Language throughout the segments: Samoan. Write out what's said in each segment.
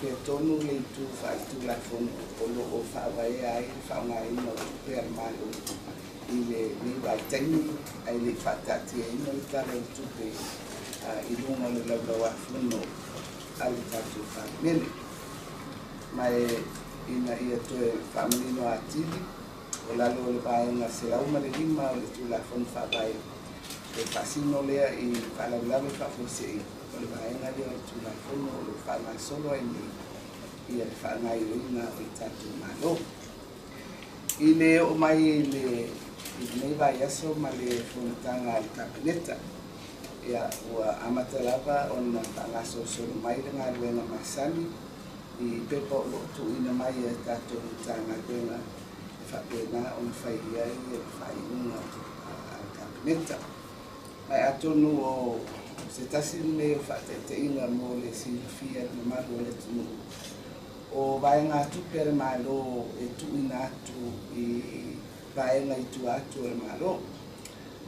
fea tonu le itu faaletulafono o lo o faavaea ai le faaaogaina o tupe a le Malo i lenei vaitaimi, ae le i faataatiaina le Tala o le Tupe i luga o le Laulau-a-Fono a le tatou Palemene. Ma ina ia toe faamanino atili, o lalo o le Vaega 105 o le Tulafono Faavae, e faasino lea i faalavelave faafuasei, o le vaega lea o le Tulafono o lo o faagasolo ai nei ia le faagaoioiga o le tatou Malo. I le oo mai i lenei vaiaso ma le fonotaga a le Kapeneta, ia, ua amata lava ona faagasolosolo mai le galuega masani i pepa o lo o tuuina mai e tatou Matagaluega e faapena ona fai ai le faaiuga a le Kapeneta. Ma atonu o se tasi lenei o faataitaiga mo le silafia e le mamalu o le atunuu, o vaegatupe a le Malo e tuuina atu i vaega i tua atu o le Malo.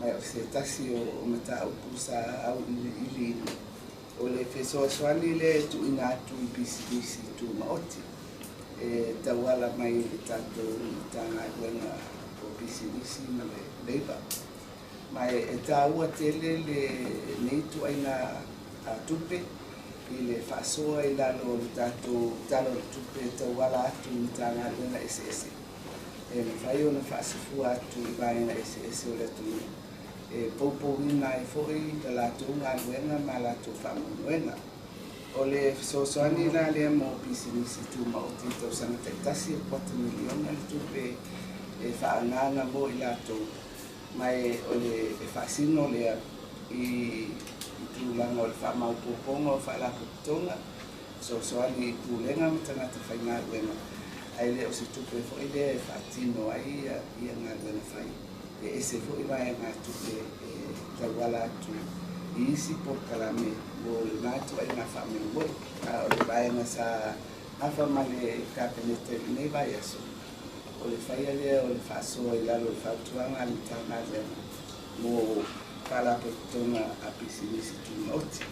Ma o se tasi o mataupu sa auiliiliina, o le fesoasoani lea e tuuina atu i pisinisi tumaoti e tauala mai i le tatou Matagaluega o Pisinisi ma le Leipa. Ma e taua tele lenei ituaiga tupe i le faasoa i lalo o le tatou Tala o le Tupe e tauala atu i Matagaluega eseese, e mafai ona faasafua atu i vaega eseese o le atunuu e poupouina ai foi le latou galuega ma latou faamoemoega. O le fesoasoani la lea mo pisinisi tumaoti i tausaga taitasi, e $250,000 le tupe e faaagaaga mo i latou, ma o le faasino lea i tulaga o le faamaopoopoga o faalapotopotoga, fesoasoani i pulega ma tagata faigaluega, ae le o se tupe foi lea e faatino ai ia galuega fai. E ese foi vaegatupe e tauala atu i isi polokalame mo lena ituaiga faamoemoe. A o le vaega sa nafa ma le Kapeneta i lenei vaiaso, o le faia lea o le faasoa i lalo o le fautuaga a le Matagaluega mo faalapotopotoga a pisinisi tumaoti.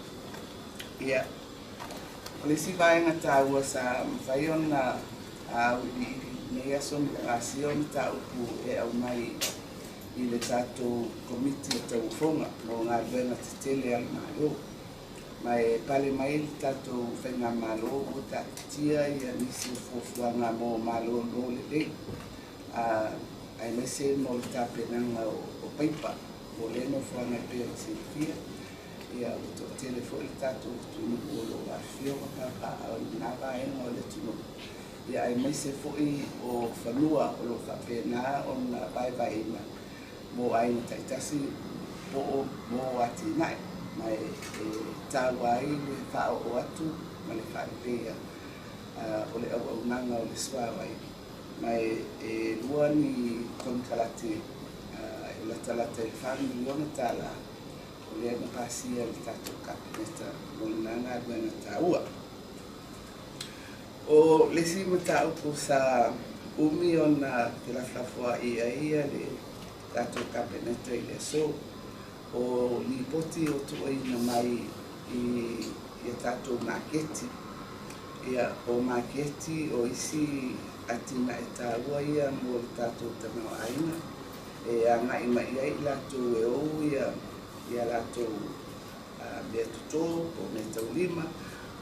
Ia, o le isi vaega taua sa mafai ona auiliili i lenei aso ma le pasia o mataupu e aumai i le tatou Komiti o Tauofoga mo galuega tetele a le Malo. Ma e pale mai le tatou faigamalo ua taatitia ia nisi o fuafuaga mo malolo lelei, aemaise mo le tapenaga o paipa mo lea nofoaga e pei ona silafia. Ia, ua toatele foi le tatou atunuu o lo o afifio ma papaaao i lena vaega o le atunuu, ia, aemaise foi o fanua o lo o faapena ona vaevaeina mo aiga taitasi po o mo atinae. Ma e taua ai le faaoo atu ma le faaleleia o le auaunaga o le suavai. Ma e lua ni konekarate e latalata i le $4 miliona o lea na pasia le tatou Kapeneta mo lena galuega taua. O le isi mataupu sa umi ona felafolafoai ai le tatou Kapeneta i le aso, o lipoti o tuuina mai i ia tatou maketi. Ia, o maketi o isi atinae taua ia mo le tatou tamaoaiga e agai mai ai i latou e ou ia latou mea toto po o mea taulima,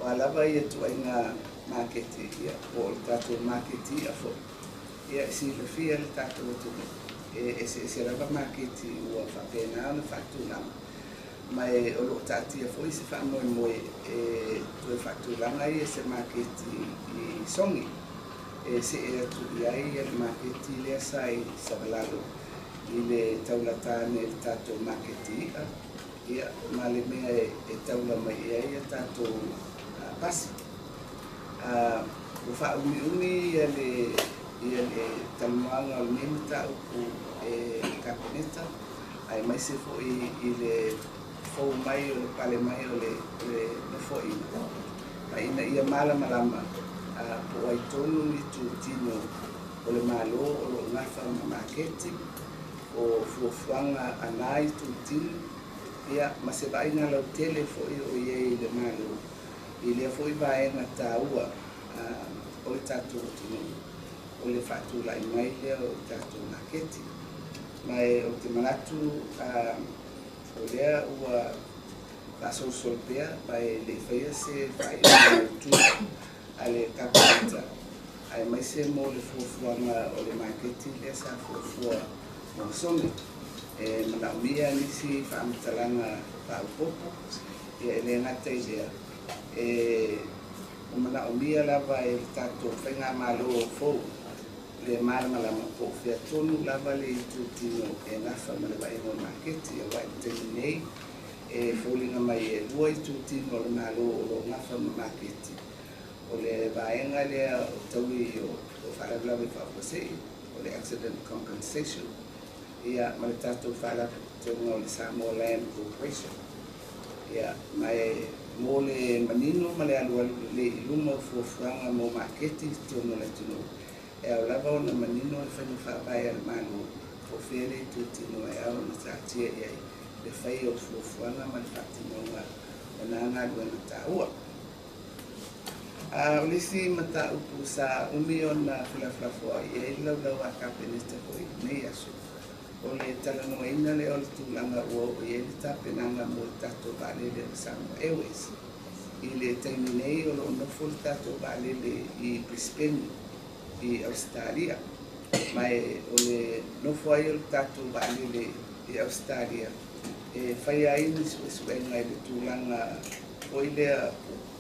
o a lava ia ituaiga maketi, ia, po o le tatou maketi i'a foi. Ia, e silafia le tatou atunuu, e eseese lava maketi ua faapena ona faatulaga, ma o lo o taatia foi se faamoemoe e toe faatulaga ia se maketi i Sogi e see atu i ai le maketi lea sa i Savalalo i le taulata ane i le tatou maketi i'a, ia, ma le mea e taula mai i ai ia tatou pasi. Ua faaumiumi ia le talanoaga o lenei mataupu e le Kapeneta, aemaise foi i le fou mai o le pale mai o le nofoaiga, ma ina ia malamalama po o ai tonu itutino o le Malo o lo o nafa ma maketi, o fuafuaga a na itutino, ia, ma se vaaiga lautele foi o i ai i le Malo i lea foi vaega taua. o le tatou atunuu o le faatulai mai lea o tatou maketi. Ma e ou te manatu o lea ua faasolosolo pea ma e le i faia se faaiuga autu a le Kapeneta aemaise mo le fuafuaga o le maketi lea sa fuafua mo Sogi. E manaomia nisi faamatalaga faaopoopo, ia e le gata i lea, e manaomia lava e le tatou faigamalo fou le malamalama po o fea tonu lava le itutino e nafa ma le vaaiga o maketi, aua i le taimi nei e foliga mai e lua itutino o le Malo o lo o nafa ma maketi. O le vaega lea o taui o faalavelave faafuasei, o le Accident Compensation, ia ma le tatou faalapotopotoga o le Samoa Land Corporation. Ia, ma e mo le manino ma le alualu lelei i luma o fuafuaga mo maketi i totonu o le atunuu, e ao lava ona manino le faiga faavae a le Malo po o fea le itutino e ao ona taatia i ai le faia o fuafuaga ma le faatinoga o na galuega taua. O le isi mataupu sa umi ona felafolafoai i ai le laulau a Kapeneta foi i lenei aso, o le talanoaina lea o le tulaga ua oo i ai le tapenaga mo le tatou vaalele o le Samoa Airways. I le taimi nei o lo o nofo le tatou vaalele i Brisbane i Ausetalia, ma e o le nofo ai o le tatou vaalele i Ausetalia e faia ai ni suesuega i le tulaga foi lea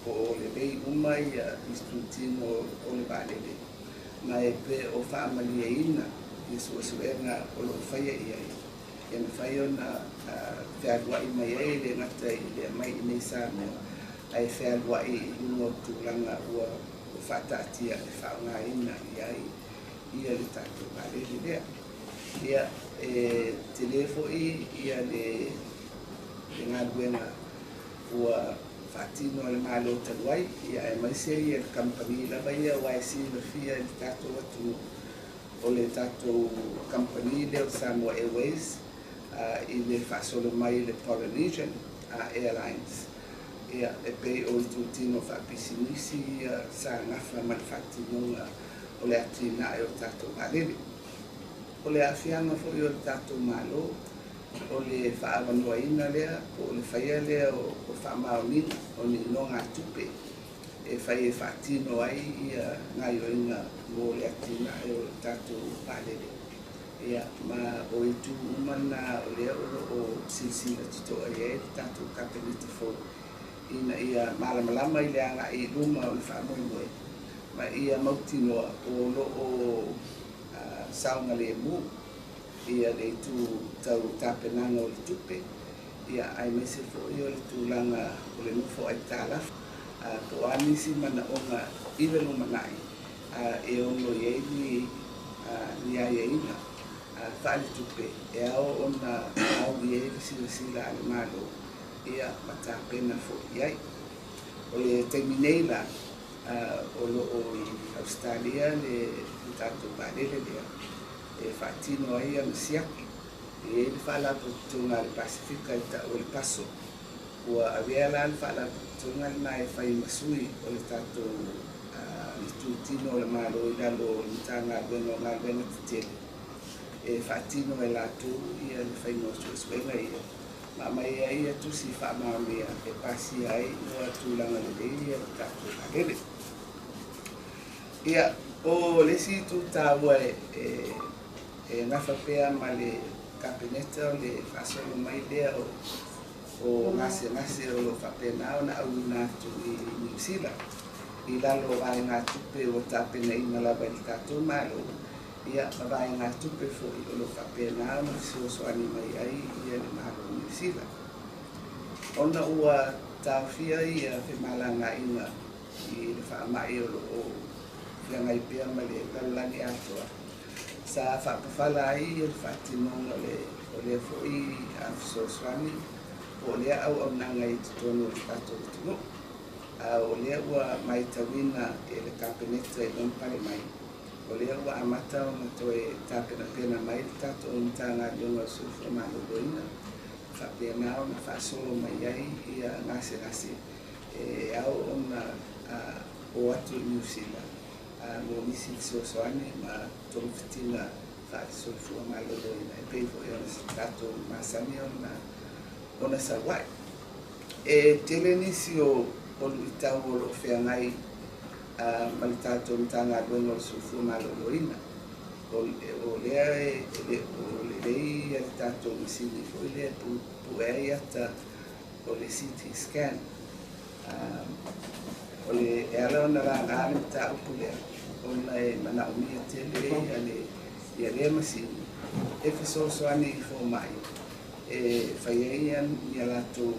po o lelei uma ia itutino o le vaalele, ma e pe o faamalieina ia suesuega o lo o faia i ai, e mafai ona fealuai mai ai e le gata i le aumai i nei Samoa, ae fealuai i luga o tulaga ua faataatia e faaaogaina i ai ia le tatou vaalele lea. Ia, e tele foi ia le galuega ua faatino e le Malo talu ai, ia aemaise ia le kamupani lava ia aua e silafia i le tatou atunuu o le tatou kamupani lea o Samoa Airways i le faasolo mai le Polynesian Airlines. Ia, e pei o itutino faapisinisi ia sa gafa ma le faatinoga o le atinae o tatou vaalele. O le aafiaga foi o le tatou Malo o le faaavanoaina lea po o le faia lea o faamaoniga o ni nogatupe e fai e faatino ai ia gaoioiga mo le atinae o le tatou vaalele. Ia, ma o itu uma na o lea o lo o silasila totoa i ai le tatou Kapeneta fou ina ia malamalama i le agai i luma o le faamoemoe ma ia mautinoa o lo o saogalemu ia le itu tau tapenaga o le tupe, ia aemaise foi o le tulaga o le nofo aitalafu po o a nisi manaoga i le lumanai e ono i ai ni aiaiga faaletupe e ao ona au i ai le silasila a le Malo, ia ma tapena foi i ai. O le taimi nei la o lo o i Ausetalia le tatou vaalele lea e faatino ai ana siaki. E i ai le faalapotopotoga a le Pasefika e tau o le PASO. Ua avea la le faalapotopotoga lena e fai ma sui o le tatou itutino o le Malo i lalo o le Matagaluega o Galuega Tetele e faatino e latou ia le faiga o suesuega ia ma aumai ai ia tusi faamaonia e pasia ai ua tulaga lelei ia le tatou vaalele. Ia, o le isi itu taua e nafa pea ma le Kapeneta o le faasolo mai lea o gasegase o lo o faapena ona auina atu i Niu Sila i lalo o vaegatupe ua tapenaina lava i le tatou Malo, ia ma vaegatupe foi o lo o faapena ona fesoasoani mai ai ia le Malo o Niu Sila. Ona ua taofia ia femalagaaiga i le faamai o lo o feagai pea ma le lalolagi atoa, sa faapafala ai le faatinoga o lea foi fesoasoani po o lea auaunaga i totonu o le tatou atunuu. O lea ua matauina e le Kapeneta i lona pale mai, o lea ua amata ona toe tapenapena mai le tatou Matagaluega o le Soifua Maloloina, faapena ona faasolo mai ai ia gasegase e ao ona o atu i Niu Sila mo nisi fesoasoani ma togafitiga faale-soifua maloloina e pei foi ona tatou masani ona sau ai. E tele nisi o luʻitau o loo feagai ma le tatou Matagaluega o le Soifua Maloloina. O lea e le o lelei le tatou masini foi lea pue ai ata o le CT scan. O le e ala ona laga le mataupu lea ona e manaomia tele ia lea masini e fesoasoani i fomai e fai ai ia latou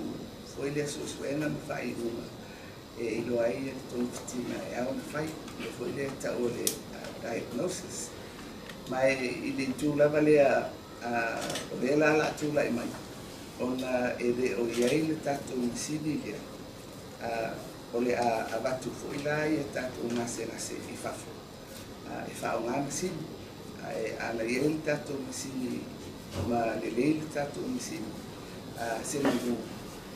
foi lea suesuega ma faaiuga e iloa ai le togafitiga e ao ona fai, le foi lea tau o le diagnosis. Ma i le itu lava lea o lea la o le a tulai mai ona e le o i ai le tatou masini lea, o le a avatu foi la ia tatou gasegase i fafo e faaaoga masini. Ae ana i ai le tatou masini ma lelei le tatou masini, se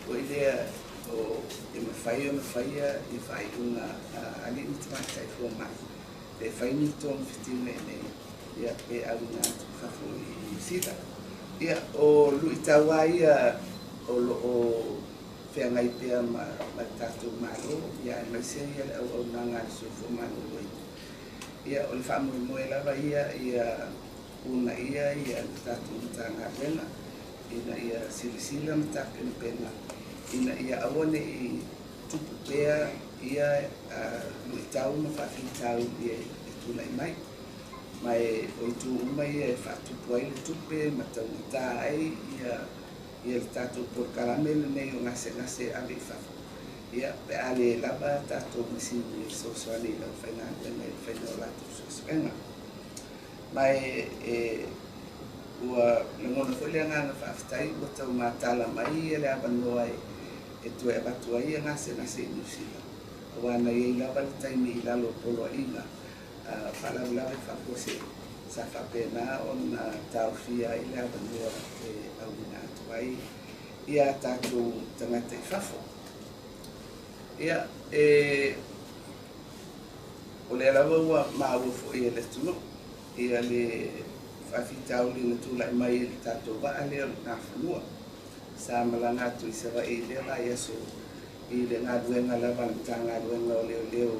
foi lea o e mafai ona faia ia faaiuga a alii ma tamaitai fomai pe fai ni togafitiga i inei ia pe auina atu i fafo i Niu Sila. Ia o luʻitau lava ia o loo feagai pea ma le tatou Malo, ia aemaise ia le auaunaga a le soifua maloloina. Ia o le faamoemoe lava ia ia uunaia ia le tatou Matagaluega ina ia silasila ma tapenapena ina ia aua nei tupu pea ia luʻitau ma faafitauli e tulai mai. Ma o itu uma ia e faatupu ai le tupe ma taugata ai ia le tatou polokalame lenei o gasegase e ave i fafo, ia pe a le lava tatou masini e fesoasoani i le aufaigaluega i le faiga o latou suesuega. Ma ua lagona foi le agaga faafetai ua taumatala mai le avanoa e toe avatu ai ia gasegase i Niu Sila, aua na i ai lava le taimi i lalo o poloaiga faalavelave faafuasei sa faapena ona taofia ai le avanoa e auina atu ai ia tatou tagata i fafo. Ia, o lea lava ua maua foi e le atunuu ia le faafitauli na tulai mai i le tatou vaa lea o le Nafanua sa malaga atu i Savaii i lea vaiaso i le galuega lava a le Matagaluega o Leoleo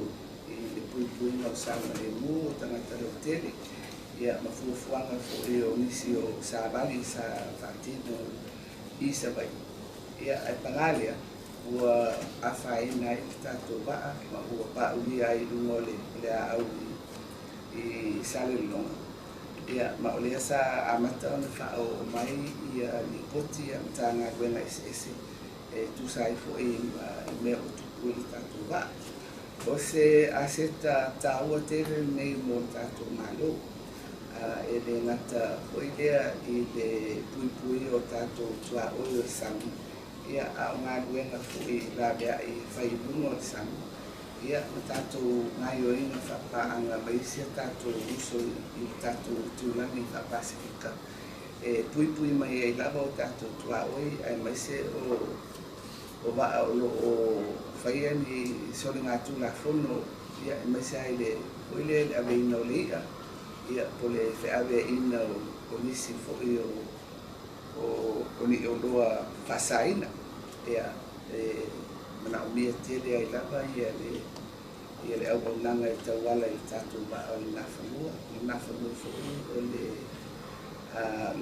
i le puipuiga o saogalemu o tagata lautele, ia ma fuafuaga foi o nisi o savali sa faatino i Savaii. Ia ae paga lea ua afaina ai le tatou vaa ma ua paulia ai i luga o le aau i Salelologa. Ia ma o lea sa amata ona faaoo mai ia lipoti a Matagaluega eseese e tusa ai foi ma le mea o tupu i le tatou vaa. O se aseta taua tele lenei mo le tatou Malo, e le gata foi lea i le puipui o tatou tuaoi o le sami, ia a o galuega foi laveai e fai i luga o le sami, ia ma tatou gaioiga faapaaga ma isi a tatou uso i le tatou itulagi faa-Pasefika e puipui mai ai lava o tatou tuaoi aemaise o vaa o loo faia ni soligatulafono, ia aemaise ai le foi lea le aveina o le i'a, ia po le feaveaiina o nisi foi o ni oloa faasaina. Ia e manaomia tele ai lava ia le auaunaga e tauala i le tatou vaa o le Nafanua. O le Nafanua foi o le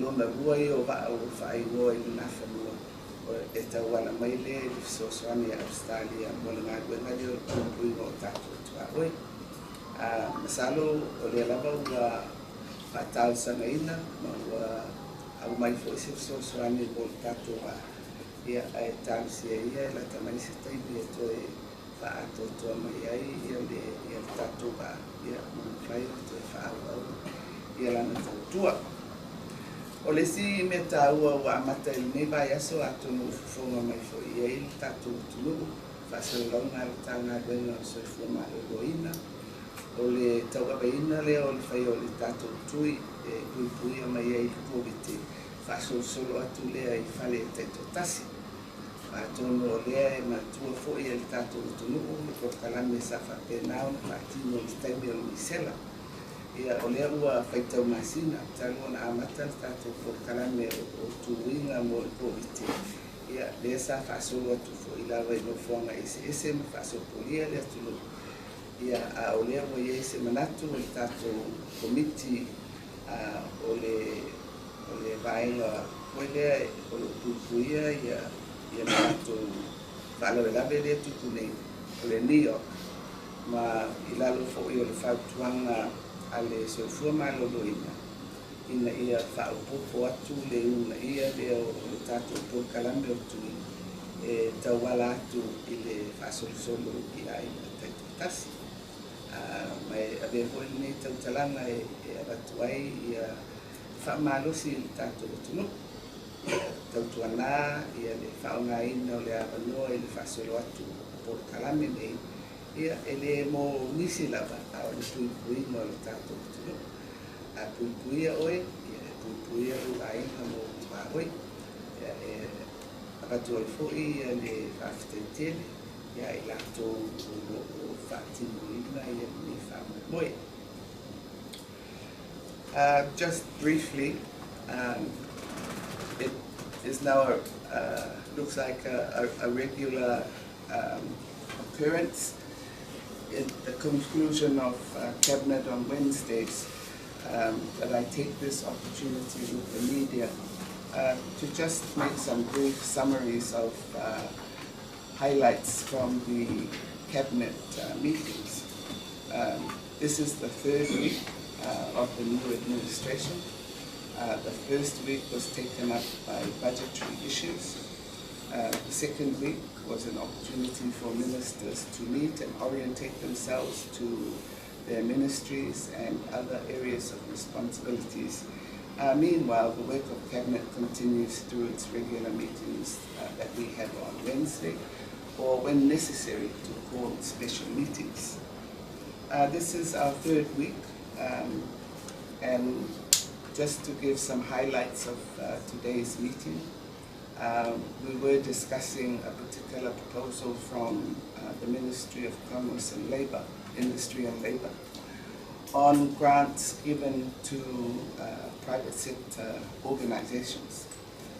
lona lua ia o vaa ua faaigoa i le Nafanua e tauala mai lea i le fesoasoani a Ausetalia mo le galuega lea o le puipuiga o tatou tuaoi. Masalo o lea lava ua faatausagaina ma ua aumai foi se fesoasoani mo le tatou vaa, ia ae talosia ia e lata mai se taimi e toe faaatoatoa mai ai ia le tatou vaa, ia ma mafai ona toe faaauau ia lana tautua. O le isi mea taua ua amata i lenei vaiaso atonu ua fofoga mai foi i ai le tatou atunuu faasalalauga a le Matagaluega o le Soifua Maloloina, o le tauaveina lea o le faia o le tatou tui e puipuia mai ai le Koviti faasolosolo atu lea i fale taitoatasi. Atonu o lea e matua fo'i e le tatou atunuu le polokalame sa faapena ona faatino i le taimi o le misela. Ia o lea ua faitau masina talu ona amata le tatou polokalame o tuiga mo le Koviti. Ia lea sa faasolo atu fo'i lava i nofoaga eseese ma faasopolia le atunuu. Ia a o lea ua i ai se manatu o le tatou Komiti o le vaega foi lea o lo o puipuia ia matou faalavelave lea tupu nei o le NEOC, ma i lalo fo'i o le fautuaga a le Soifua Maloloina ina ia faaopoopo atu le uunaia lea o le tatou polokalame o tui e tauala atu i le faasolosolo i aiga taitoatasi. Ma e avea foi lenei tautalaga e avatu ai ia faamalosi i le tatou atunuu, tautuana ia le faaaogaina o le avanoa i le faasolo atu o polokalame nei. Ia e le mo nisi lava, a o le puipuiga o le tatou atunuu. A puipuia oe, ia e puipuia lou aiga ma ou tuaoi. Ia e avatu ai fo'i ia le faafetai tele ia i latou o lo o faatinoina ia lenei faamoemoe. Just briefly, it is now looks like a regular occurrence at the conclusion of Cabinet on Wednesdays that I take this opportunity with the media to just make some brief summaries of highlights from the Cabinet meetings. This is the third week of the new administration. The first week was taken up by budgetary issues. The second week was an opportunity for ministers to meet and orientate themselves to their ministries and other areas of responsibilities. Meanwhile, the work of Cabinet continues through its regular meetings that we have on Wednesday, or when necessary to call special meetings. This is our third week, and just to give some highlights of today's meeting, we were discussing a particular proposal from the Ministry of Commerce and Labour, Industry and Labour, on grants given to private sector organizations.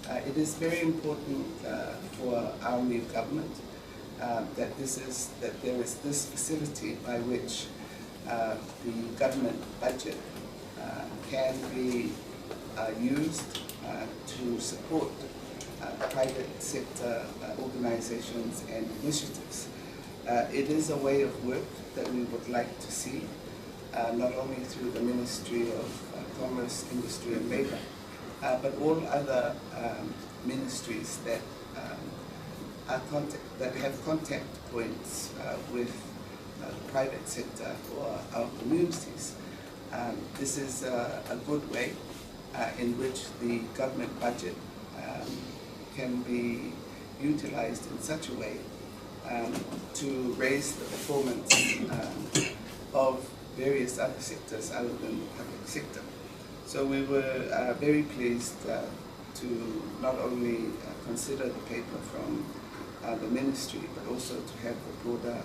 It is very important for our new government that there is this facility by which the government budget can be used to support private sector organizations and initiatives. It is a way of work that we would like to see, not only through the Ministry of Commerce, Industry and Labour, but all other ministries that have contact points with the private sector or our communities. This is a good way in which the government budget can be utilized in such a way to raise the performance of various other sectors other than the public sector. So we were very pleased to not only consider the paper from the ministry, but also to have a broader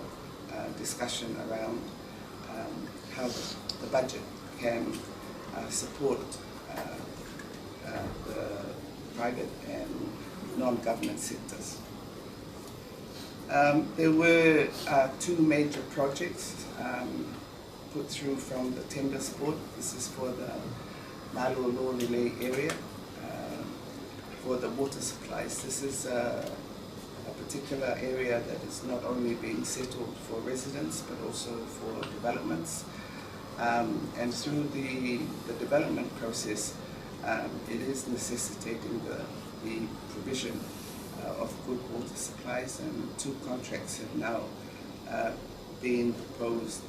discussion around how the budget can support the private and non-government sectors. There were two major projects put through from the Tenders Board. This is for the Malolo Lelei area, for the water supplies. This is a particular area that is not only being settled for residents but also for developments. And through the development process, it is necessitating the provision of good water supplies, and two contracts have now been proposed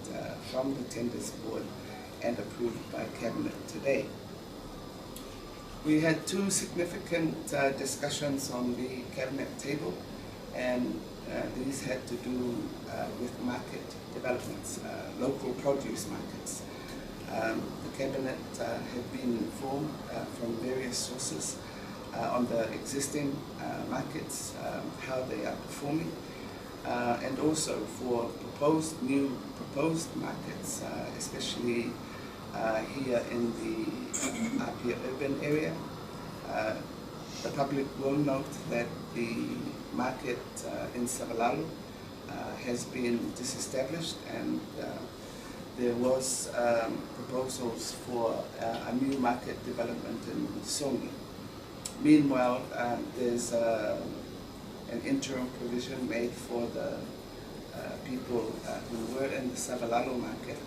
from the Tenders Board and approved by Cabinet today. We had two significant discussions on the Cabinet table, and these had to do with market developments, local produce markets. The Cabinet had been informed from various sources on the existing markets, how they are performing, and also for proposed new proposed markets, especially here in the Apia urban area. The public will note that the market in Savalalo has been disestablished, and there was proposals for a new market development in Songi. Meanwhile, there's an interim provision made for the people who were in the Savalalo market.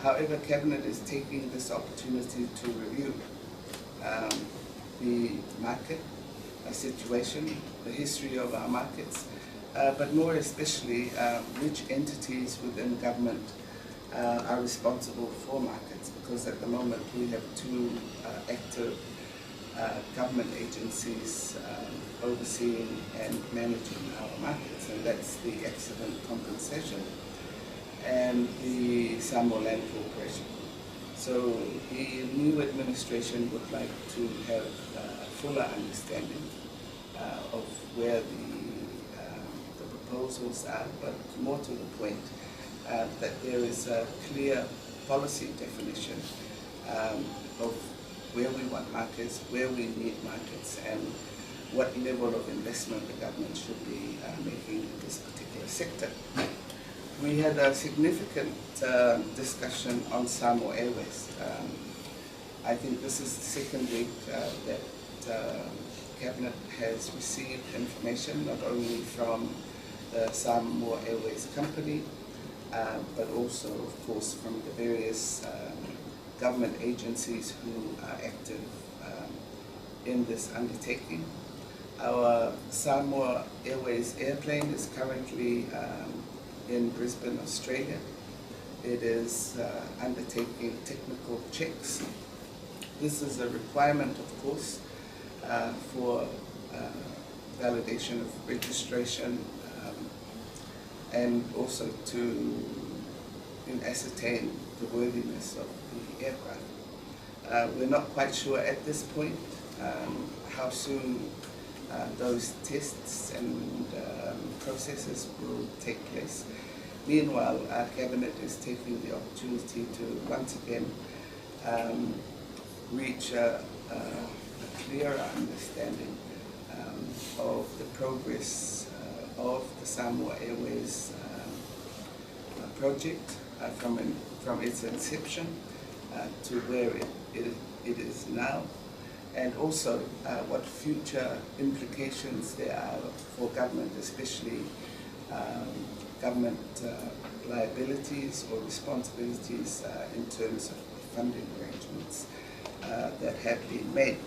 However, Cabinet is taking this opportunity to review the market situation, the history of our markets, but more especially which entities within government are responsible for markets, because at the moment we have two active government agencies overseeing and managing our markets, and that's the Accident Compensation and the Samoa Land Corporation. So the new administration would like to have a fuller understanding of where the proposals are, but more to the point, that there is a clear policy definition of where we want markets, where we need markets, and what level of investment the government should be making in this particular sector. We had a significant discussion on Samoa Airways. I think this is the second week that Cabinet has received information not only from the Samoa Airways company, but also, of course, from the various government agencies who are active in this undertaking. Our Samoa Airways airplane is currently in Brisbane, Australia. It is undertaking technical checks. This is a requirement, of course, for validation of registration, and also to ascertain the worthiness of the aircraft. We're not quite sure at this point how soon those tests and processes will take place. Meanwhile, our Cabinet is taking the opportunity to once again reach a clearer understanding of the progress of the Samoa Airways project from its inception to where it is now, and also what future implications there are for government, especially government liabilities or responsibilities in terms of funding arrangements that have been made.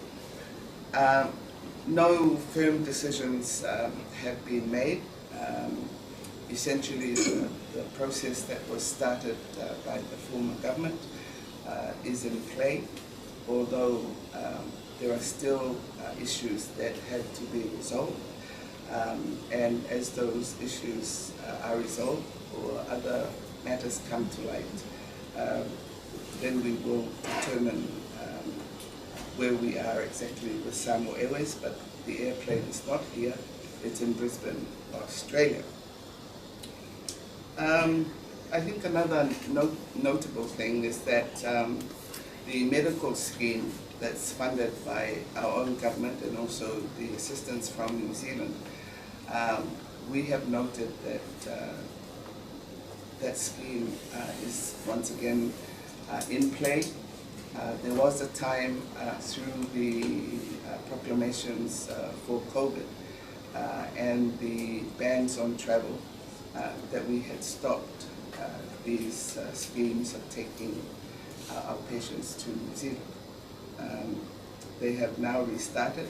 No firm decisions have been made. Essentially, the process that was started by the former government is in play, although there are still issues that had to be resolved. And as those issues are resolved or other matters come to light, then we will determine where we are exactly with Samoa Airways, but the airplane is not here, it's in Brisbane, Australia. I think another notable thing is that the medical scheme that's funded by our own government and also the assistance from New Zealand, we have noted that that scheme is once again in play. There was a time through the proclamations for COVID and the bans on travel that we had stopped these schemes of taking our patients to New Zealand. They have now restarted,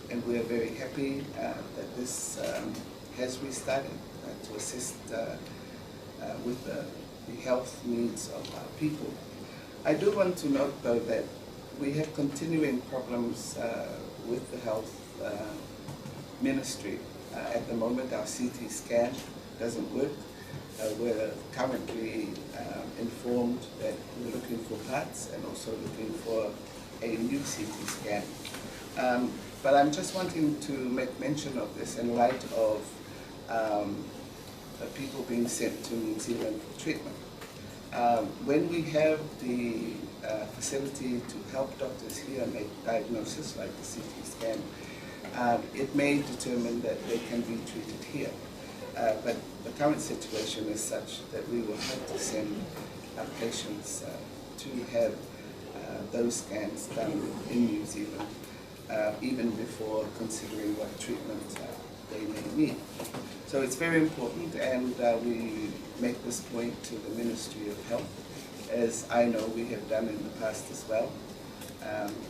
and we are very happy that this has restarted to assist with the health needs of our people. I do want to note, though, that we have continuing problems with the health ministry. At the moment, our CT scan doesn't work. We're currently informed that we're looking for parts and also looking for a new CT scan. But I'm just wanting to make mention of this in light of the people being sent to New Zealand for treatment. When we have the facility to help doctors here make diagnosis like the CT scan, it may determine that they can be treated here. But the current situation is such that we will have to send our patients to have those scans done in New Zealand, even before considering what treatment they may need. So it's very important, and we make this point to the Ministry of Health, as I know we have done in the past as well,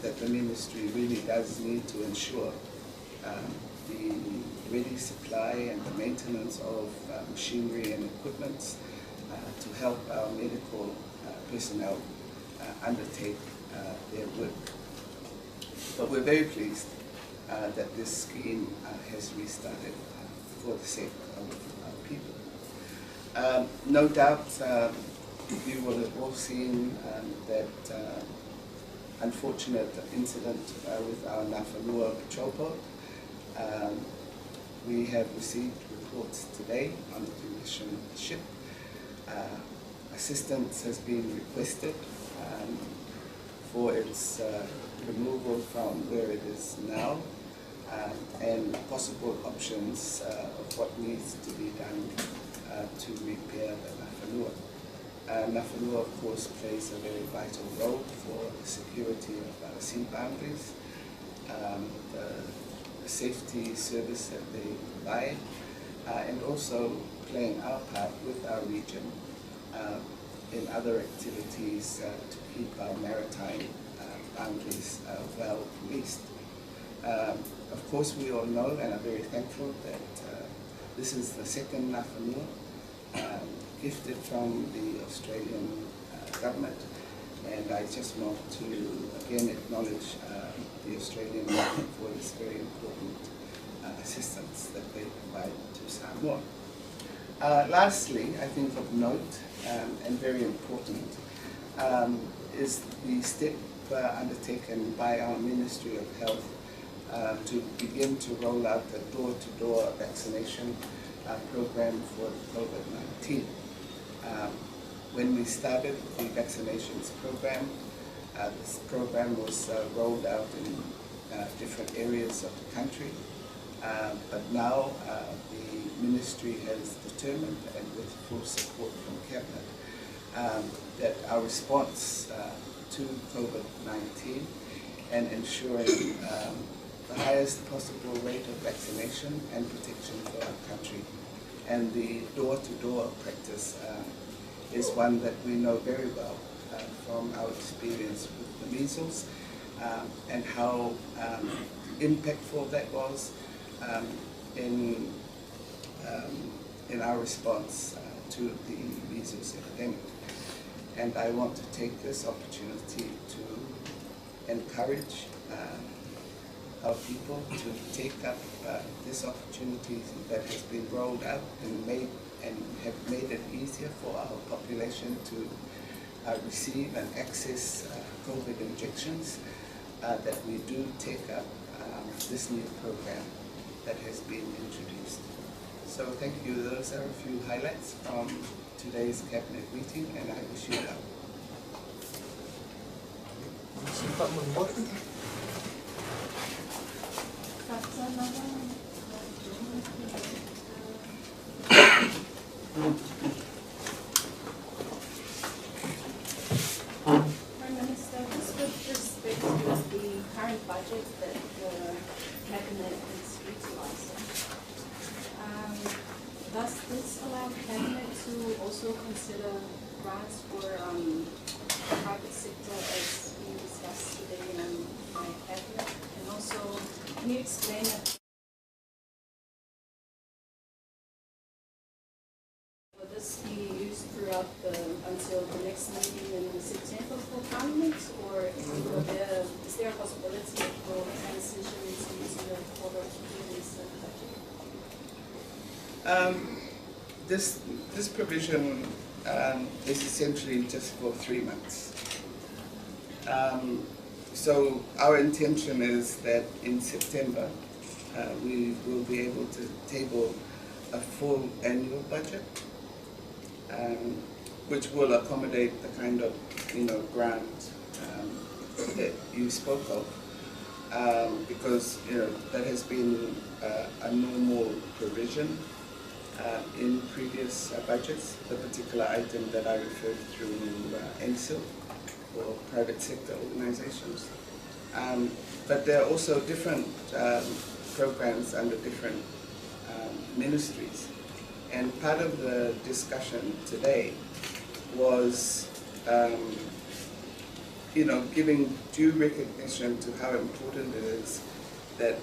that the ministry really does need to ensure the ready supply and the maintenance of machinery and equipment to help our medical personnel undertake their work. But we're very pleased that this scheme has restarted for the sake of our people. No doubt you will have all seen that unfortunate incident with our Nafanua patrol boat. We have received reports today on the condition of the ship. Assistance has been requested for its removal from where it is now, and possible options of what needs to be done to repair the Nafanua. Nafanua, of course, plays a very vital role for the security of our sea boundaries, the safety service that they provide, and also playing our part with our region in other activities to keep our maritime boundaries well policed. Of course, we all know and are very thankful that this is the second Nafanua gifted from the Australian government, and I just want to again acknowledge the Australian government for this very important assistance that they provide to Samoa. Lastly, I think of note and very important is the step undertaken by our Ministry of Health to begin to roll out the door-to-door vaccination program for COVID-19. When we started the vaccinations program, this program was rolled out in different areas of the country. But now the ministry has determined, and with full support from Cabinet, that our response to COVID-19 and ensuring the highest possible rate of vaccination and protection for our country, and the door-to-door practice is one that we know very well from our experience with the measles, and how impactful that was in our response to the measles epidemic. And I want to take this opportunity to encourage our people to take up this opportunity that has been rolled out and made and have made it easier for our population to receive and access COVID injections, that we do take up this new program that has been introduced. So thank you. Those are a few highlights from today's Cabinet meeting, and I wish you well. Prime Minister, just with respect to the current budget that the Cabinet is utilising, does this allow Cabinet to also consider grants for the private sector as we discussed today in my Cabinet? And also, can you explain will this be used throughout until the next meeting in September for Parliament, or is there a possibility it will transition into using the previous budget? This provision is essentially just for 3 months. So our intention is that in September we will be able to table a full annual budget, which will accommodate the kind of grant that you spoke of, because that has been a normal provision in previous budgets. The particular item that I referred through NSIL or private sector organizations. But there are also different programs under different ministries. And part of the discussion today was giving due recognition to how important it is that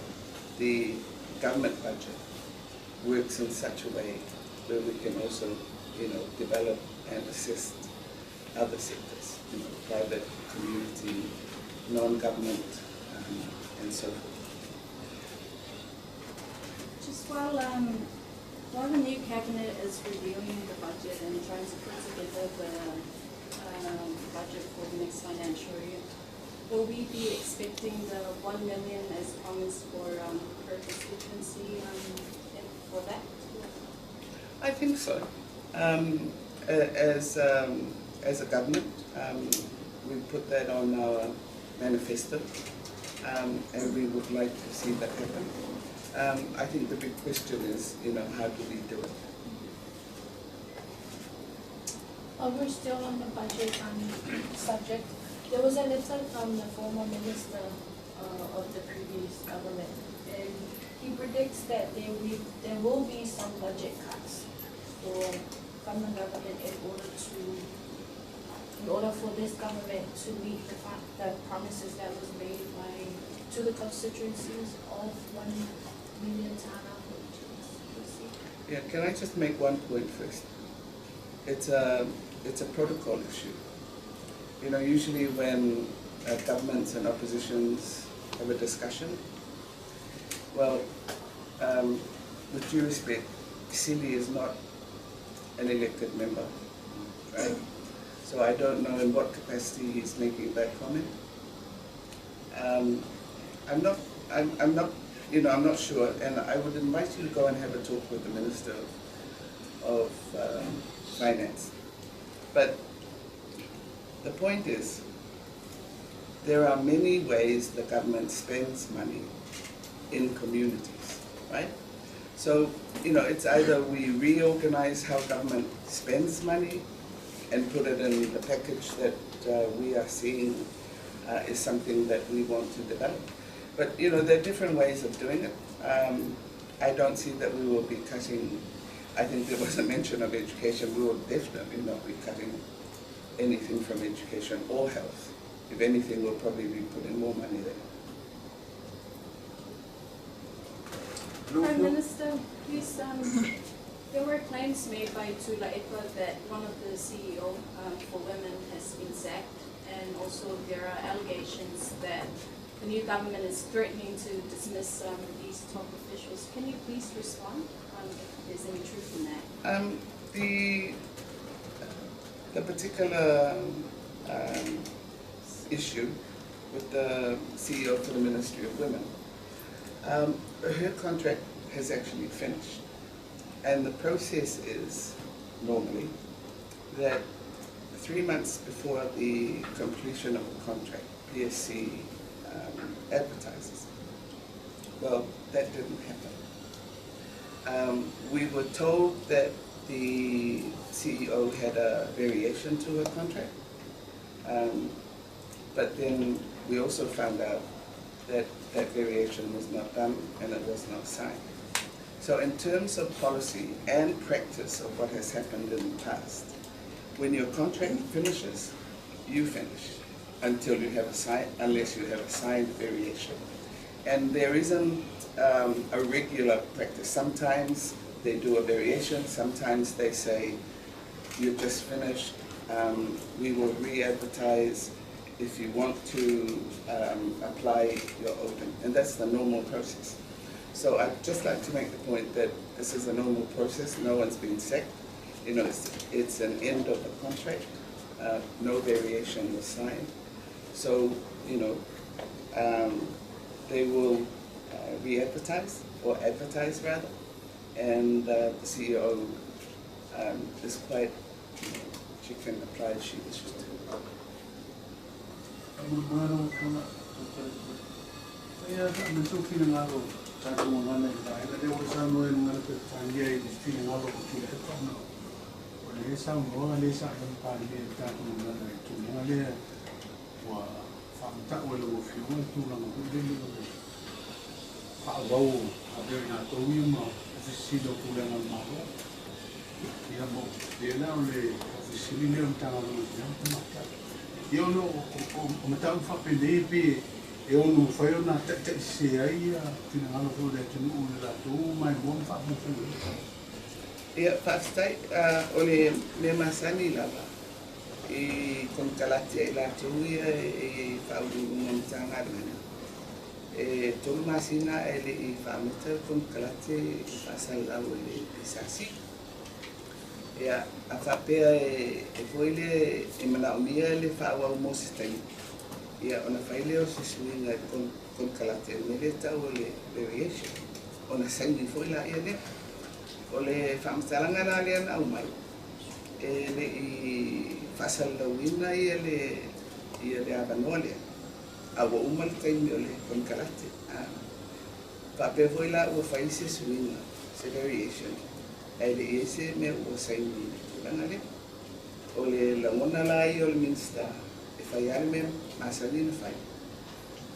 the government budget works in such a way where we can also, develop and assist other sectors, private, community, non-government, and so forth. Just while the new cabinet is reviewing the budget and trying to put together the budget for the next financial year, will we be expecting the 1 million as promised for per constituency for that? I think so. As a government, we put that on our manifesto, and we would like to see that happen. I think the big question is, how do we do it? While we're still on the budget subject, there was a letter from the former minister of the previous government, and he predicts that there will be some budget cuts from the government in order for this government to meet the promises that was made to the constituencies of 1 million tala for each constituency. Yeah, can I just make one point first? It's a protocol issue. Usually when governments and oppositions have a discussion, well, with due respect, Sili is not an elected member, right? So I don't know in what capacity he's making that comment. I'm not sure, and I would invite you to go and have a talk with the Minister of Finance. But the point is, there are many ways the government spends money in communities, right? So, it's either we reorganize how government spends money and put it in the package that we are seeing is something that we want to develop. But, there are different ways of doing it. I don't see that we will be cutting, I think there was a mention of education. We will definitely not be cutting anything from education or health. If anything, we'll probably be putting more money there. Prime Minister, please, there were claims made by Tuilaepa that one of the CEO for women has been sacked, and also there are allegations that the new government is threatening to dismiss these top officials. Can you please respond if there's any truth in that? The particular issue with the CEO for the Ministry of Women, her contract has actually finished. And the process is normally that 3 months before the completion of the contract, PSC advertises. Well, that didn't happen. We were told that the CEO had a variation to her contract, but then we also found out that that variation was not done and it was not signed. So in terms of policy and practice of what has happened in the past, when your contract finishes, you finish until you have a signed, unless you have a signed variation. And there isn't a regular practice. Sometimes they do a variation, sometimes they say, you've just finished, we will re-advertise. If you want to apply, you're open. And that's the normal process. So I'd just like to make the point that this is a normal process. No one's been sacked. You know, it's an end of the contract. No variation was signed. So, you know, They will re-advertise, or advertise rather, and the CEO is quite, she can apply if she wishes to. E ono whai ona te se ai tinangalo fo le tunu o le lātou mai mo whaamufu. Ia, whaaftai, o le mea masani lava i konokalati ai lātou ia e whaurunga matagaluega. E 3 masina e le i whaamata konokalati i whaasalalau e le PSRC. Ia, a whapea e foi le e manaomia le whaawau mo se taimi. Ia, ona whaile o se suiga konokalate o le tau o le variation. Ona saini foi la ia lea. O le whaamatalaga la lea na au mai. E le i whaasalalauina ia le avanoa lea. A ua uma le taimi o le konokalate. Whaapea foi la ua whai se suiga, se variation. Ae le i se mea ua saini i le tulaga lea. O le lagona la ia o le Minista e whai ale mea masani na whai.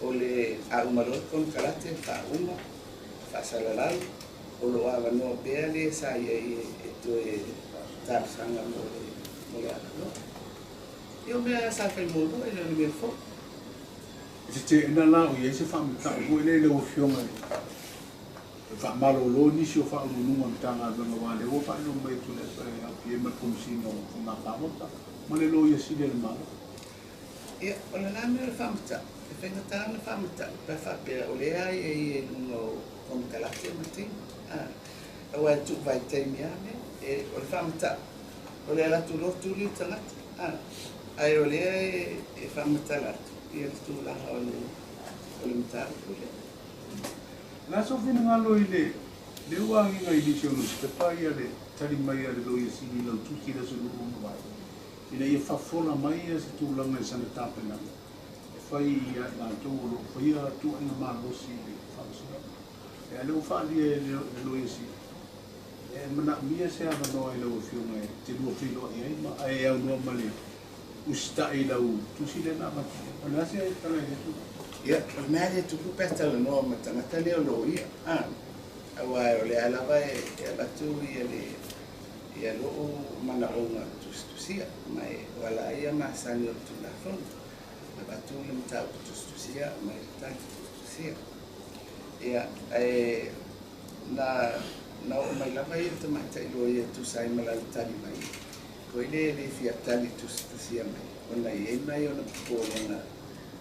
O le a umaloa konokalate whauma, whaasalalau, o lo avanoa pea le sa ia e toe talosaga mo le avanoa. Ia o mea sa whai muamua e le o le mea fou. E te teena la o ia se whaamatau foi le le o fionga e whaamalolo nisi o whaulununga matagaluega wa le o whailo mai tu le e ma le komisina o faiga palota ma le loia sili a le Malo. Ia, o le la mea o le whaamatau, e whaingatā na whaamatau, pe whaapea o lea ai e ia i lunga o konokalate ma taimi. Aua e tuu vai taimi a mea, e o le whaamatau, o le ala lotu li tagata, ai o lea e whaamatala atu, ia le tulaga o le mataupu lea. La so finangalo i le le uagiga i nisi o nusipepa ia le tali mai a le loia sili lau tusi le aso lua ma vai. Ina ia fafola mai ia se tulaga i sana tapenaga e fai ia i latou o loo faia tuaiga malosi i le faamasinoga. E ale ua faalia e le loia sili. E manaomia se avanoa i lau afioga e te lua feiloai ai ma ae aunoa ma le usita'i lau tusi lea na avatia. O le a se tala i lea tulaga? Ia, o le mea lea tupu pe talanoa ma tagata lea o loo ia. Aua o le a lava e avatu ia le ia loo manaoga tusitusia mai o ala ia masani o le Tulafono. Avatu le mataupu tusitusia mai le tali tusitusia. Ia, ae na oo mai lava ia le tamaitai loia tusa ai ma lana tali mai. Koe le le fia tali tusitusia mai. Ona i ai mai ona popolega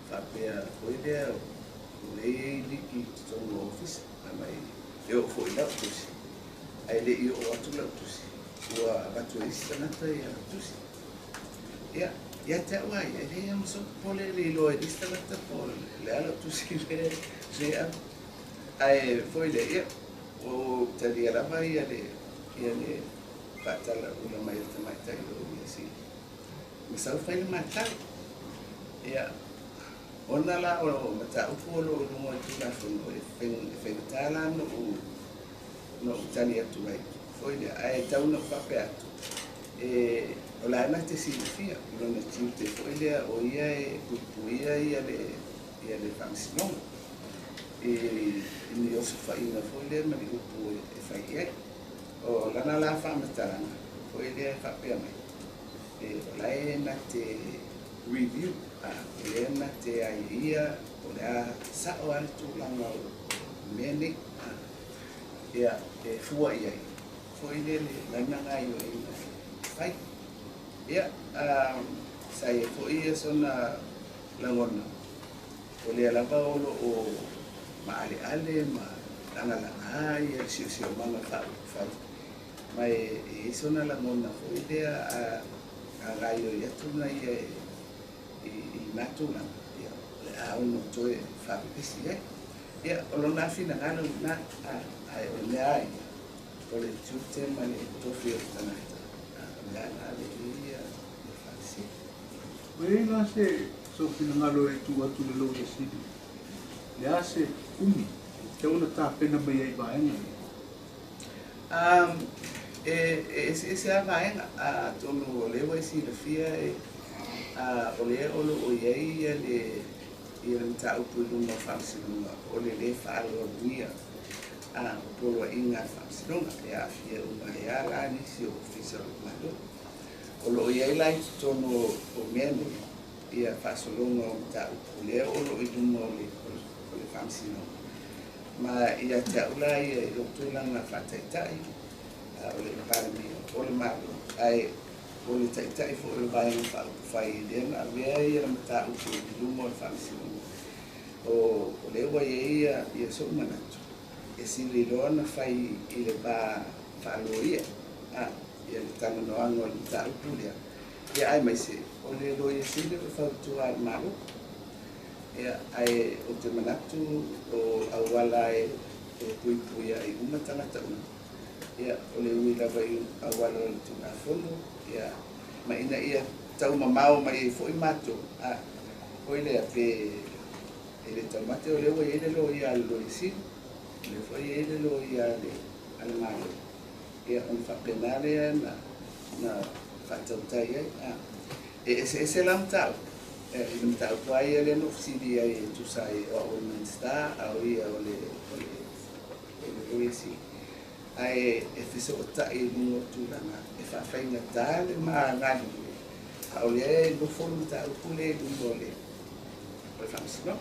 faapea koe lea o le i liki i totonu o ofisa. Mai e oo foi lau tusi. Ae le i oo atu lau tusi. Ua avatu e isi tagata ia tusi. Ia, ia te au ai, e leai ma sou popole le iloa e le isi tagata po o le a lau tusi le le au. Ae foi le ia, o talia lava ia le whaatala ula mai o tamaitai o ia sili. Ma sau whai le matau. Ia, ona la o mataupu o lo o lunga i Tulafono e whaingatā la no u tali atu ai. Foi lea, ae tau na whape atu. E, o la ana te silafia, i lona tiute foi lea o ia e puipuia ia le whaamasinoga. E ni oso whainga foi lea ma le upu e whai ai. O lana la whaamatalaga, foi lea e whaapea mai. E, o la e na te review, o lea na te ai ia, o lea sao a le tulaga o mea nei. Ia, e fua i ai. Foi lea le lana ngai o ina whai. Ia, sa ia foi ia sona lagona. O lea lava o lo o maaleale ma langalanga ia siosiomaga faaupufai. Ma e i sona lagona foi lea a gaio i atu na ia i na tulaga. Ia, le a ono toe faapepesi ai. Ia, o lona finagalo lena, ae o le mea a ia, o le tiute ma le tofi o le tagata, o le a na lelei ia le faasili. Ua i ai la se sou finagalo e tuu atu i le Loia Sili, le a se umi e tatau ona tapena mai ai i vaega ia? E eseese lava vaega, atonu o lea ua e silafia o lea o lo o i ai le ia le mataupu i luma o Faamasinoga o le lē faaloalogia o poloaiga a le Faamasinoga e aafia uma ai lava la nisi o Ofisa o le Malo. O lo o i ai la i totonu o mea nei ia faasologa o mataupu lea o lo o i luma o le Faamasinoga. Ma ia te au la ia i lou tulaga faataitai o le Palemia o le Malo, ae o le taitai foi o le Vaega Faaupufai lea na avea ia le mataupu i luma o le Faamasinoga, o lea ua i ai ia so'u manatu e sili loa ona fai i le va faaloia ia le talanoaga o le mataupu lea, ia aemaise o le Loia Sili o le fautua a le Malo. Ia, ae ou te manatu o auala e puipui ai uma tagata uma, ia o le ui lava i auala o le Tulafono, ia ma ina ia taumamao mai ai foi matou, oi lea pe e le taumate o lea ua i ai le loia a le Loia Sili, o lea foi e i ai le loia a le Malo, ia ona faapena lea na faatautai ai. E eseese la mataupu, i le mataupu lava ia lea na ou fesili ai e tusa ai o au o le Minisita a o ia o le Loia Sili, ae e fesootai i luga o tulaga e faafaigata le ma galulue, a o lea e nofo le mataupu lea i luga o le Faamasinoga.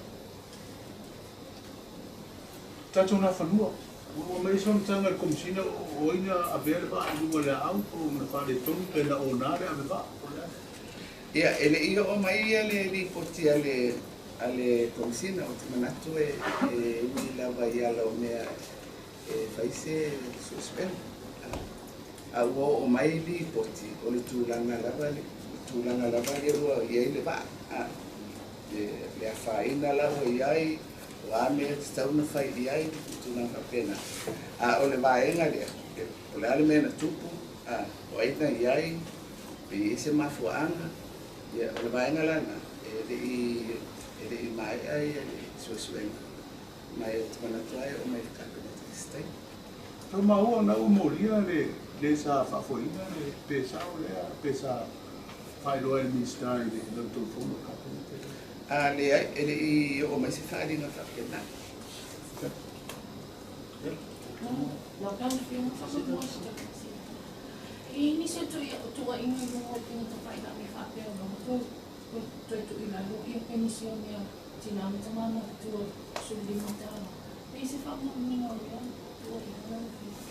Tatou Nafanua, ua mai se faamatalaga i le Komesina o ai na avea le vaa i luga o le aau po o na faaletonu pe na ona le ave vaa po o le a? Ia, e le i oo mai ia le lipoti a le Komesina, ou te manatu e ui lava i ala o mea e fai se suesuega. A ua oo mai lipoti o le tulaga lava lea ua i ai le vaa. Le afaina la ua i ai, o a mea tatau na fai i ai, tulaga faapena. A o le vaega lea, o le a le mea na tupu, o ai na i ai, pe i ai se mafuaaga, ia o le vaega lana, e le i maea ia le suesuega. Ma e te manatu ai o mai le Kapeneta i se taimi. Tau maua na ua molia le sa faafoeina le pe sao lea, pe sa faailoa e le Minisita i le lautou fono Kapeneta. Leai, e le i oo mai se faaaliga faapena. I nisi o tuuaiga i luga o le tagata faapea o lona toe tuuina lalo ia penisi o mea tina ma tama matutua 15 tala. Pe i se faamaoniga o lea tuuaiga lau Afioga.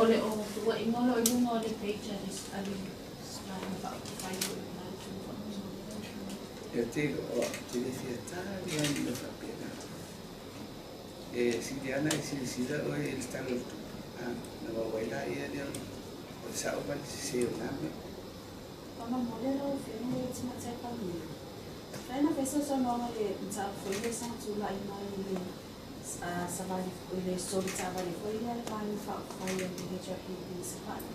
O le o tuuaiga o lo o i luga o le page a le Vaega Faaupufai o i le Tulafono. Ia te iloa, te le fia tali ai i le faapena. E sili ana e silasila oe i le tala o le tupe. Na wawai la ia lea o le sao ma le sese o nā mea. Faamolemole lau Afioga i le Tamaitai Palemia. Faina fai saunoaga le mataupu foi lea sa tulai mai i le savali i le soli taavale foi lea le Vaega Faaupufai a le HRPP i Savaii.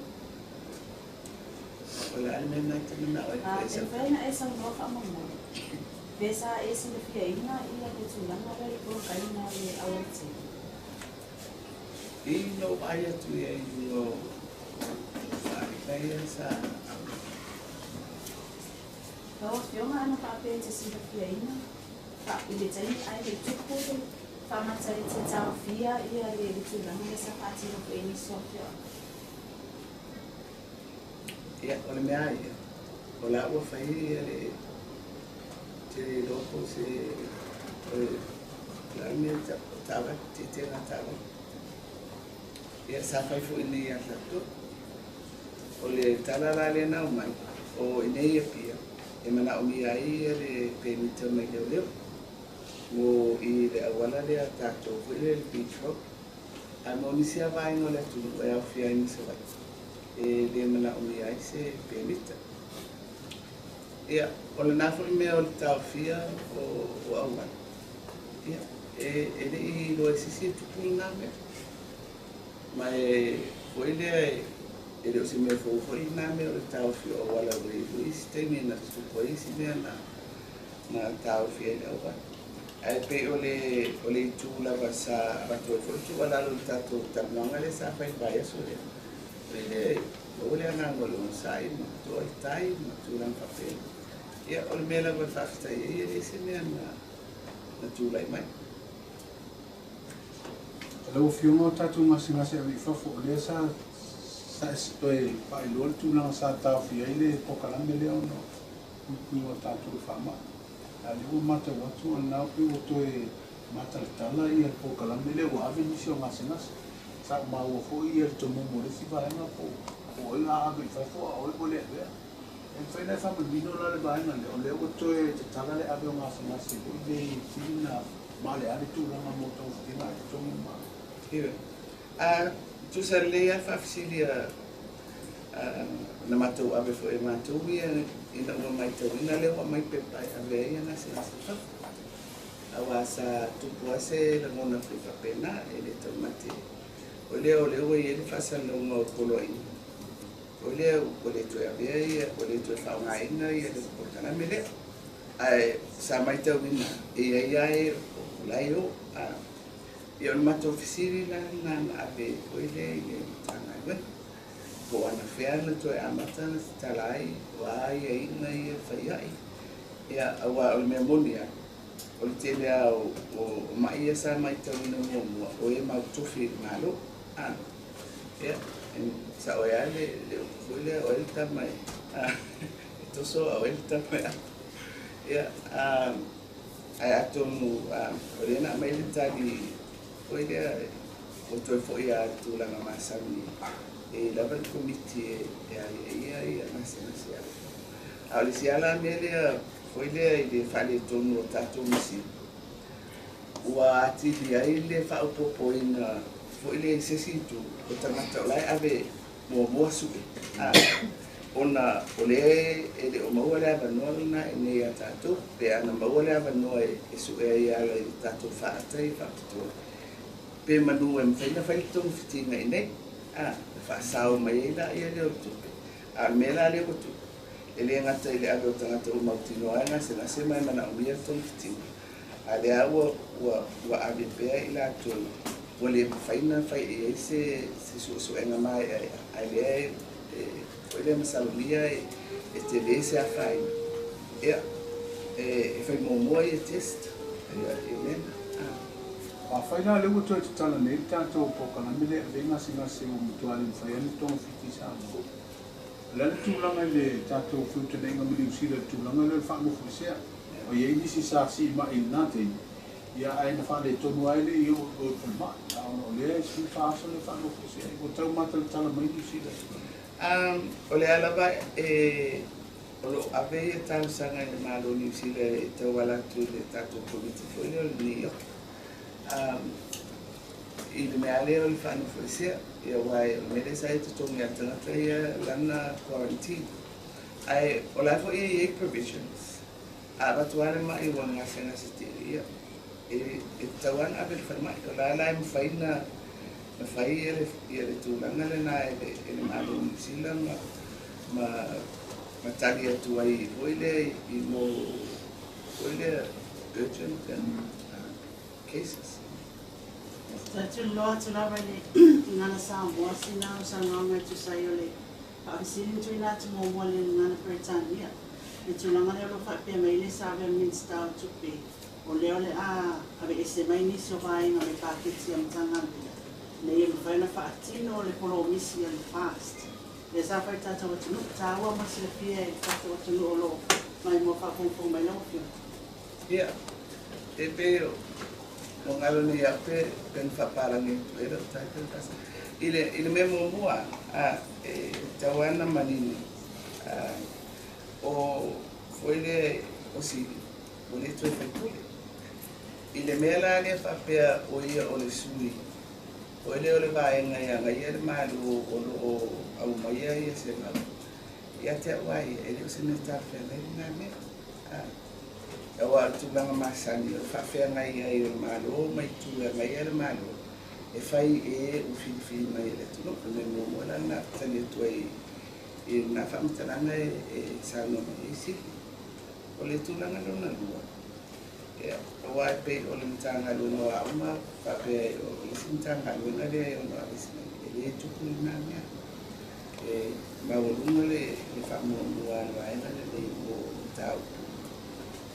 O le a le mea na te manao ai E mafai ona e saunoa faamolemole. Pe sa e silafiaina ia le tulaga lea i le polokaina o le aualatele. I na ou vaai atu i ai i luga o faaaliga ia sa Lau Afioga ana faapea e te silafiaina i le taimi ae le tupu le faamata e te taofia ia le tulaga lea sa faatino foi e nisi o afioaga. Ia, o le mea ia, o la ua fai ia le te iloa po o se o le a le mea taavale, tietega taavale. Ia, sa fai foi nei ia tatou. O le tala la lea na aumai, o i nei Apia, e manaomia ai ia le pemita mai leoleo. Mo i le auala lea tatou foi lea le Beach Road. Ae mo nisi lava vaega o le atunuu e aofia ai ma Savaii, e le manaomia ai se pemita. Ia, o lena fo'i mea o le taofia o auala. Ia, e le'i iloa e sisi e tupu lena mea. Ma e foi lea e le o se mea fou fo'i lena mea o le taofi o auala ua i ai foi isi taimi na tutupu ai isi mea na taofi ai le auala. Ae pei o le itu lava sa avatu ai fo'i tuualalo i le tatou talanoaga lea sa fai i le vaiaso lea. Foi lea, maua le agaga o le onosai ma toa i tai ma tulaga faapena. Ia, o le mea lava e faafetai ai e leai se mea na tulai mai. Lau Afioga o tatou gasegase ave i fafo, o lea sa e toe faailoa le tulaga sa taofia ai le polokalame lea ona o puipuiga o tatou i faamai. A o lea ua matau atu o lena pei ua toe matalatala ia le polokalame lea ua ave nisi o gasegase. Sa ou maua foi ia le tomumu o le isi vaega po o ai a ave i fafo a o ai ua le avea. E mafai ona e faamanino la le vaega lea, o lea ua toe tatala le ave o gasegase foi lea i sili na maaleale tulaga mo togafitiga i totonu o le Malo. Ioe. A tusa lelei lava le faafesili a na matou ave foi e matou ia ina ua matauina lea ua aumai pepa e ave ai ia gasegase i fafo. Auā sa tupu lava se lagona foi faapena e le taumate. O lea ua i ai le faasalalauga o poloaiga. O lea ua le toe avea ia, ua le toe faaaogaina ia le polokalame lea. Ae sa matauina e i ai lava e o la e o. Ia o le matou fesili la lena na ave foi lea i le Matagaluega. Po o anafea na toe amata na tatala ai, o a aiaiga ia fai ai. Ia, auā o le mea moni lava, o le tele lava o ma'i ia sa matauina muamua, o e mautofi i le Malo. Ia, sa'o ai lava le upu foi lea, o ai le tama e toso a o ai le tama e apo. Ia, ae atonu o lea na aumai le tali foi lea ua toe fo'i lava i le tulaga masani e lava le komiti e aiaia ia gasegase ave. A o le isi lava la mea lea foi lea i le faaletonu o tatou masini, ua atili ai le faaopoopoina foi lea i se isi itu o tagata o la e ave muamua su'e ona o lea e le o maua le avanoa lena i nei ia tatou pe ana maua le avanoa e su'e ai e ala i le tatou faata ia faapitoa pe manu e mafai ona fai le togafitiga i nei e faasao mai ai laia lea o le tupe. A o le mea la lea ua tupu e le gata i le ave o tagata ua mautinoa ai gasegase ma e manaomia le togafitiga, a lea ua ave pea i latou ua le mafai ona fai i ai se suesuega maeaea, ae lea foi lea masalomia e tele se afaina. Ia, e fai muamua ia test ia mea na. Afai la lea ua toe tatala nei le tatou polokalame lea e ave ai gasegase ua matua le mafai ai ona togafiti i Samoa. O le a le tulaga i le tatou feutagaiga ma Niu Sila i le tulaga lea o le faanofoesea. O i ai nisi sa siimai i lena taimi, ia ae na faaletonu ai le i oo i o i le falemai. A ona o lea e 14 aso le faanofoesea ai, ua tau matalatala mai Niu Sila. O lea lava e o lo'o ave ia talosaga i le Malo o Niu Sila e tauala atu i le tatou komiti foi lea o le NEOC. I le mea lea o le faanofoesea, ia aua o le mea lea sa i totogi a le tagata ia lana quarantine. Ae o la foi e i ai provisions. A avatu lava le ma'i ua gasegase tele, ia e tatau lava ona ave i le falemai. O la la e mafai ona fai ia le tulaga lena e le Malo o Niu Sila ma tali atu ai foi lea i mo foi lea urgent cases. Tatou atu lava i le Gagana Samoa sina saunoaga e tusa ai o le faafesili na tuuina atu muamua i le Gagana Peretania. Le tulaga lea o lo o faapea mai le sa avea Minisita o Tupe o lea o le a aveese mai nisi o vaega o le paketi a Matagaluega ina ia mafai ona faatino le polomisi a le FAST. Lea sa fai i le tatou atunuu, taua mo le silafia e le tatou atunuu o lo o maimoa faafogafoga mai lau Afioga. Ia, e pei o galo nei au pe na faapalagi atu ai lau title fas. I le mea muamua e tatau lava ona manino o foi lea o Sili ua le toe faipule. I le mea la lea faapea o ia o le sui foi lea o le vaega e agaia le Malo o loo aumaia ia se mau. Ia te au ai, e le o se mea talafeagai lena mea. Auā o le tulaga masani o le faafeagai ai o le Malo ma itu e agaia le Malo, e fai e e ua filifili mai e le atunuu. O le mea muamua la lena ou te tali atu ai i lena faamatalaga e saunoa mai ai Sili. O le tulaga lona lua, ia, aua e pei o le Matagaluega o Aoga faapea o le isi Matagaluega lea e ono aveese mai, e le tupu lena mea. E maualuga le faamuamua a le vaega lenei mo mataupu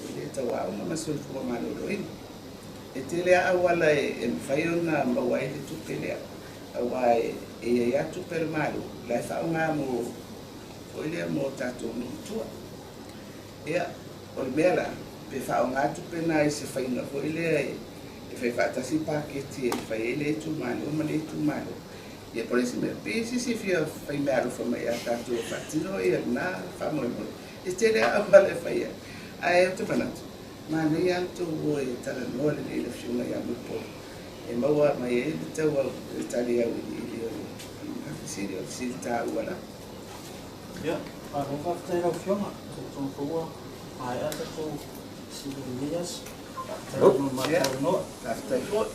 e le tau aoga ma soifua maloloina. E tele lava auala e mafai ona maua ai le tupe lea, aua e i ai lava tupe a le Malo la e faaaoga mo foi lea mo tatou nuu i tua. Ia, o le mea la, pe faaaoga tupe na i se faiga foi lea e fai faatasi paketi e fai ai le itumalo ma le itumalo. Ia po o le isi mea, pe i ai se isi e fia fai meaalofa mai ia tatou e faatino lena faamoemoe. E tele lava auala e fai ai. Ae ou te manatu, manaia lava le tou o e talanoa lelei i le Afioga ia Mulipola e maua mai ai le tau le tali auiliili o lena fesili, o le fesili taua lava. Ia, malo faafetai i lau Afioga. Talitonu foi ua maea tatou fesili i lenei aso. Faafetai mo le matou avanoa. Faafetai foi.